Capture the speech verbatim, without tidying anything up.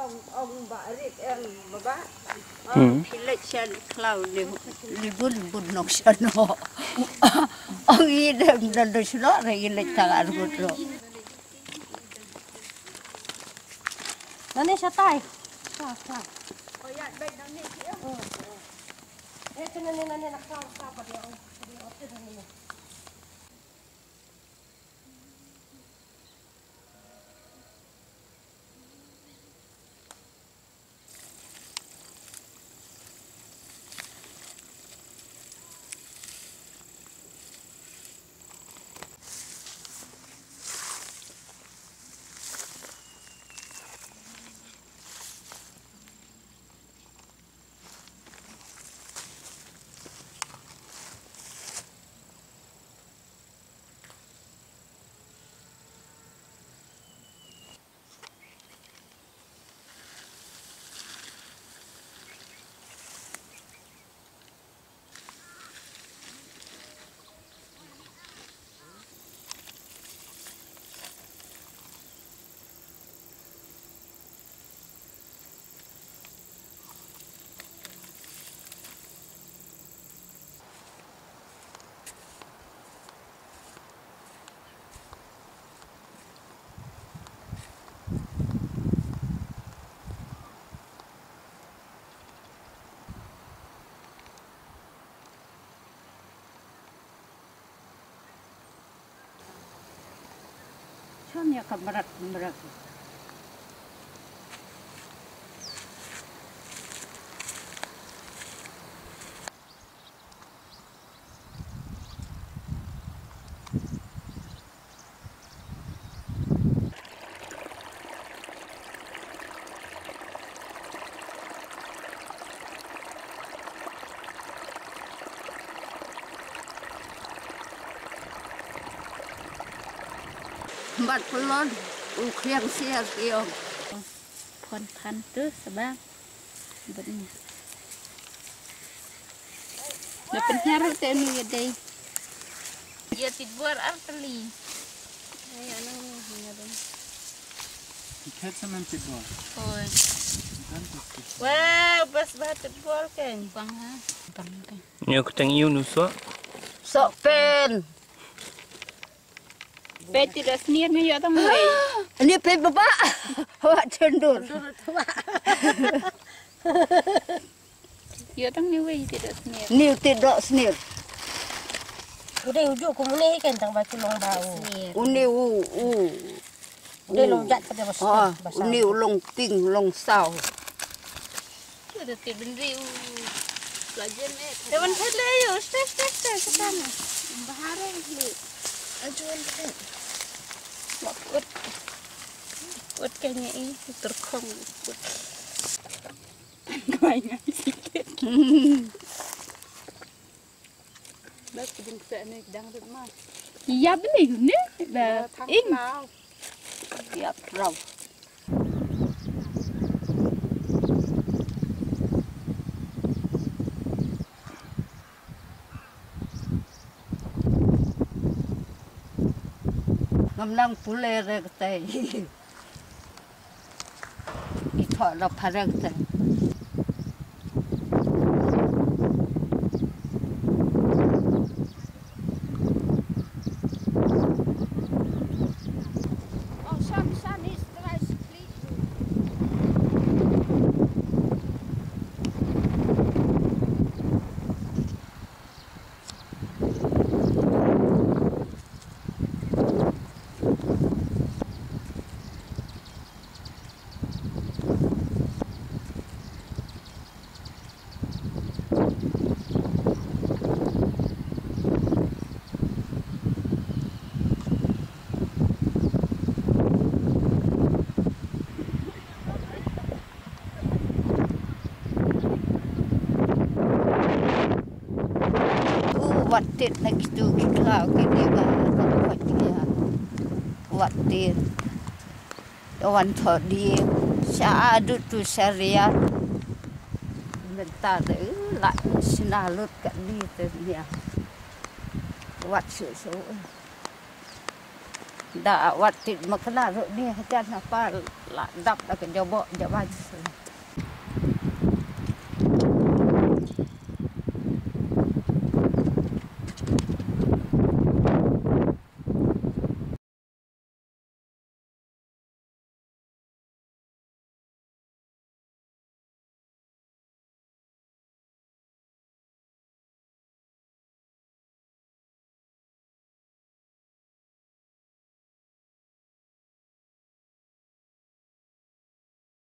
Ong, ong ba rit em ba. Hmm. Ki leit sha khlaw li, li bun bun nok sha no. Ong i dem don do shlok re i leit tang ar gut ro. Nane shatai. Sa sa. Oh ya, baik nane ki em. Eh, tu nane nane nak khlaw khlaw pada ong. Chon ïa ka mrad mrad. Bad pynlong u khriang siar kiong. Phan phan tu sabang. Bad ni. Na pynhiar te nu ya dei. Ya tidbor ar kali. Ay, ano, ano, ano. Ikhet sa man tidbor. Oi. Wow, bas ba tidbor kan. Bang ha. Bang kan. Ñu ktang ïu nu sok. Sok pen. Peit ti da snier ngi ïoh tang wei. Ni peit baba. Wa chendur. Ïoh tang ni wei ti da snier. Ni ti da snier. Udah ujuk kumne kan tang ba culong bau. Uni u u. Udah long jat pada bas. Ah, uni u long ping long saw. Udah ti bendri u. Lajen eh. Teman thele yo, stek stek stek sekarang. Bahare ni. Ajuan thele. Mak ut. Ut kayaknya i terkong ut. Kayaknya sikit. Bas kidin kse ne dang rut ma. Ïa beli ne ba ing. Ïa prau. Ngam nang pule re kete. I thoh da phareng te. Tit na kitu ki khlaw ki dei ba ka khot ki ya. Wat tit. Da wan thoh dieng. Sha adut tu sha riat. Mynta te la shna lut ka di te nia. Wat shu shu. Da wat tit makna ruh ni hajan na pa la dap da ka jabok jaban.